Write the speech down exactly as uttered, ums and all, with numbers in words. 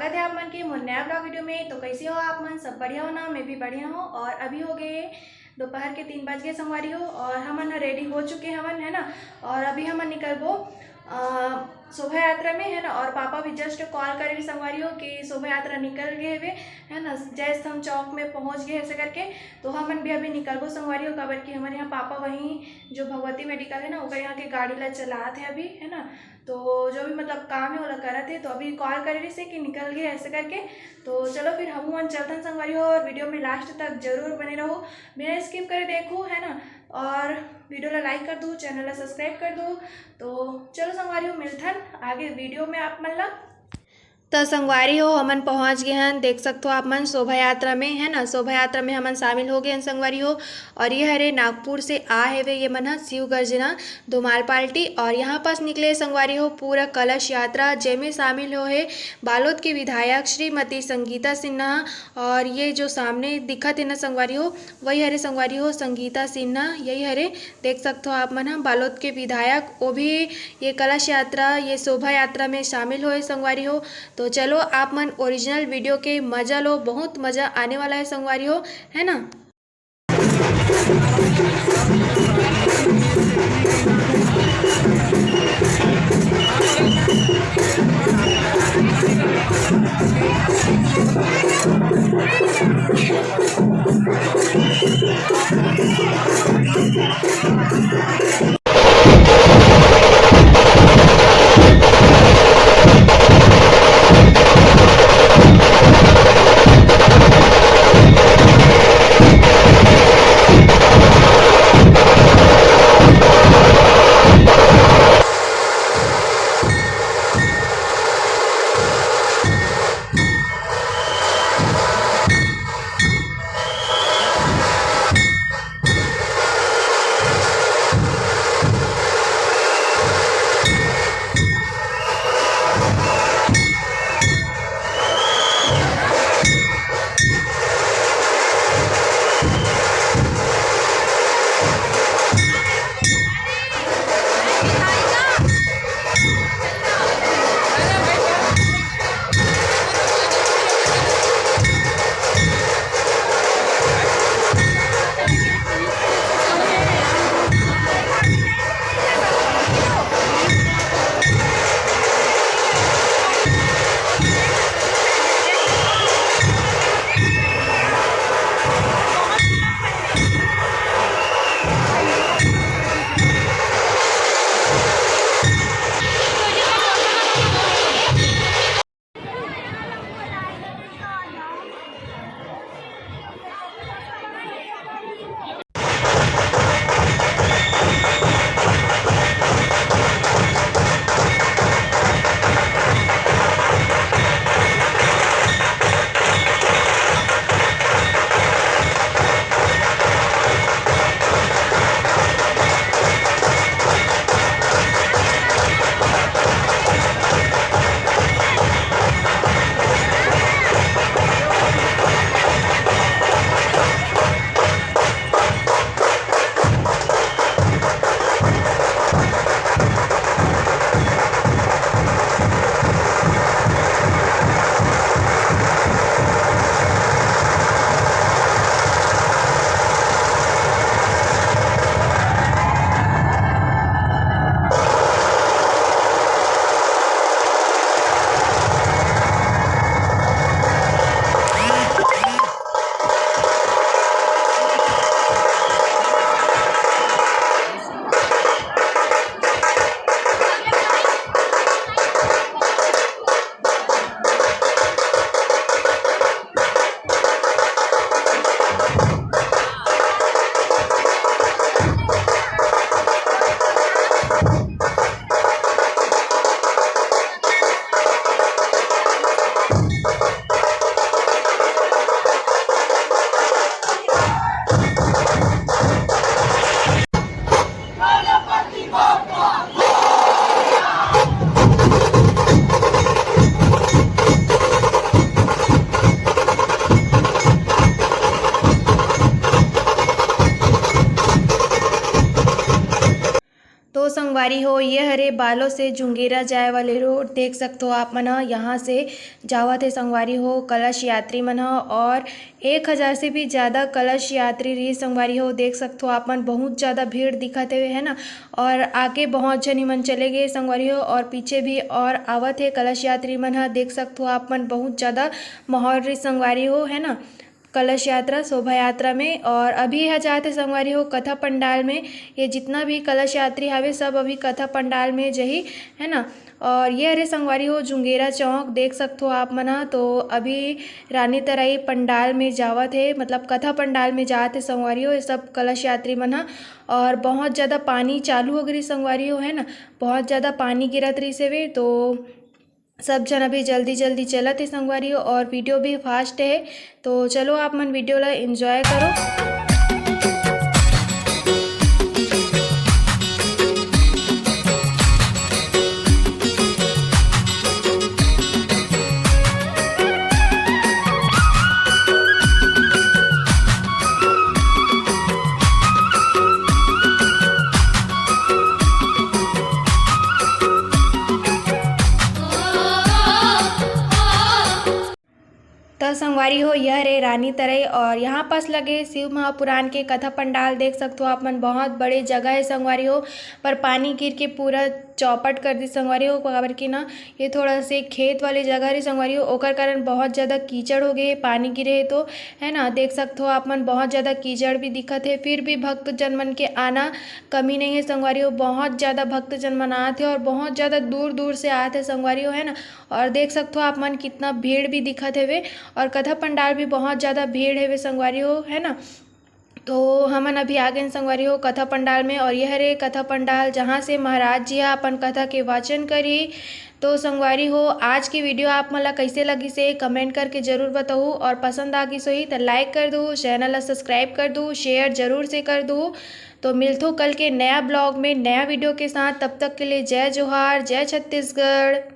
स्वागत है आप मन के मोर नया ब्लॉग वीडियो में। तो कैसे हो आप मन? सब बढ़िया हो ना? मैं भी बढ़िया हूँ। और अभी हो गए दोपहर के तीन बज गए संगवारी हो, और हमन ह रेडी हो चुके हवन, है ना। और अभी हमन निकलबो अ, शोभा यात्रा में, है ना। और पापा भी जस्ट कॉल करे भी संगवारी हो कि शोभा यात्रा निकल गए हवे, है ना, जय स्तंभ चौक में पहुँच गए ऐसे करके। तो हमन भी अभी निकलबो संगवारी हो, काबर कि हमारे यहाँ पापा वहीं जो भगवती मेडिकल है ना, ओकर यहाँ के गाड़ी ला चलात है अभी, है ना। तो जो भी मतलब काम है ओला करत है, तो अभी कॉल करे रहिस हे कि निकल गए ऐसे करके। तो चलो फिर हम मन चलथन संगवारी हो, और वीडियो में लास्ट तक जरूर बने रहो, बिना स्किप करे देखो, है ना। और वीडियो ला लाइक कर दो, चैनल ला सब्सक्राइब कर दो। तो चलो संगवारी हो, मिलथन आगे वीडियो में आप मन ला। तो संगवारी हो, हमन पहुँच गए हन, देख सकथो आप मन शोभा यात्रा में, है ना। शोभा यात्रा में हमन शामिल हो गए हन संगवारी हो। और ये हरे नागपुर से आ हेवे ये मन ह शिव गर्जना धुमाल पार्टी। और यहाँ पास निकले संगवारी हो पूरा कलश यात्रा, जेमे शामिल हो हे बालोद के विधायक श्रीमती संगीता सिन्हा। और ये जो सामने दिखत हे ना संगवारी हो, वही हरे संगवारी हो संगीता सिन्हा, यही हरे। देख सकथो आप मन ह बालोद के विधायक, वो भी ये कलश यात्रा, ये शोभा यात्रा में शामिल होए संगवारी हो। तो चलो आप मन ओरिजिनल वीडियो के मजा लो, बहुत मजा आने वाला है संगवारी हो, है ना। संगवारी हो, ये हरे बालों से जुंगेरा जाए वाले रोड, देख सकथो आप मन ह। यहाँ से जावत हे संगवारी हो कलश यात्री मन ह, और एक हजार से भी ज्यादा कलश यात्री रही संगवारी हो। देख सकथो आप मन, बहुत ज्यादा भीड़ दिखत हवे, है ना। और आगे बहुत झनी मन चले गए संगवारी हो, और पीछे भी और आवत हे कलश यात्री मन ह। देख सकथो आप मन, बहुत ज्यादा माहौल रही संगवारी हो, है ना। कलश यात्रा, शोभा यात्रा में। और अभी यह जात हे संगवारी हो कथा पंडाल में। ये जितना भी कलश यात्री हावे, सब अभी कथा पंडाल में जही, है ना। और ये हरे संगवारी हो जुंगेरा चौक, देख सकथो आप मन ह। तो अभी रानी तरई पंडाल में जावत हे, मतलब कथा पंडाल में जात हे संगवारी हो, ये सब कलश यात्री मन ह। और बहुत ज्यादा पानी चालू हो गई संगवारी हो, है ना, बहुत ज्यादा पानी गिरत रहिस हवे। तो सब झन अभी जल्दी जल्दी चलत हे संगवारी हो, और वीडियो भी फास्ट है। तो चलो आप मन वीडियो ला एंजॉय करो। त संगवारी हो, यह रे रानी तरई और यहाँ पास लगे शिव महापुराण के कथा पंडाल देख सकथो आप मन। बहुत बड़े जगह है संगवारी हो, पर पानी गिर के पूरा चौपट कर दी संगवारी हो, काबर कि ना ये थोड़ा से खेत वाले जगह रही संगवारी हो, ओकर कारण बहुत ज़्यादा कीचड़ हो गए, पानी गिरे हे तो, है ना। देख सकथो आप मन, बहुत ज़्यादा कीचड़ भी दिखत है, फिर भी भक्त जन मन के आना कमी नहीं है संगवारी हो। बहुत ज़्यादा भक्त जन मन आत है और बहुत ज़्यादा दूर दूर से आत है संगवारी हो, है ना। और देख सकथो आप मन, कितना भीड़ भी दिखत हवे और कथा पंडाल भी बहुत ज़्यादा भीड़ हवे संगवारी हो, है ना। तो हमन अभी आ गए संगवारी हो कथा पंडाल में, और यह रे कथा पंडाल, जहाँ से महाराज जी ह अपन कथा के वाचन करी। तो संगवारी हो, आज की वीडियो आप मन ला कैसे लगिस हे, कमेंट करके जरूर बताहू, और पसंद आ गिस होही त लाइक कर दू, चैनल ला सब्सक्राइब कर दू, शेयर जरूर से कर दू। तो मिलथो कल के नया ब्लॉग में, नया वीडियो के साथ। तब तक के लिए जय जोहार, जय छत्तीसगढ़।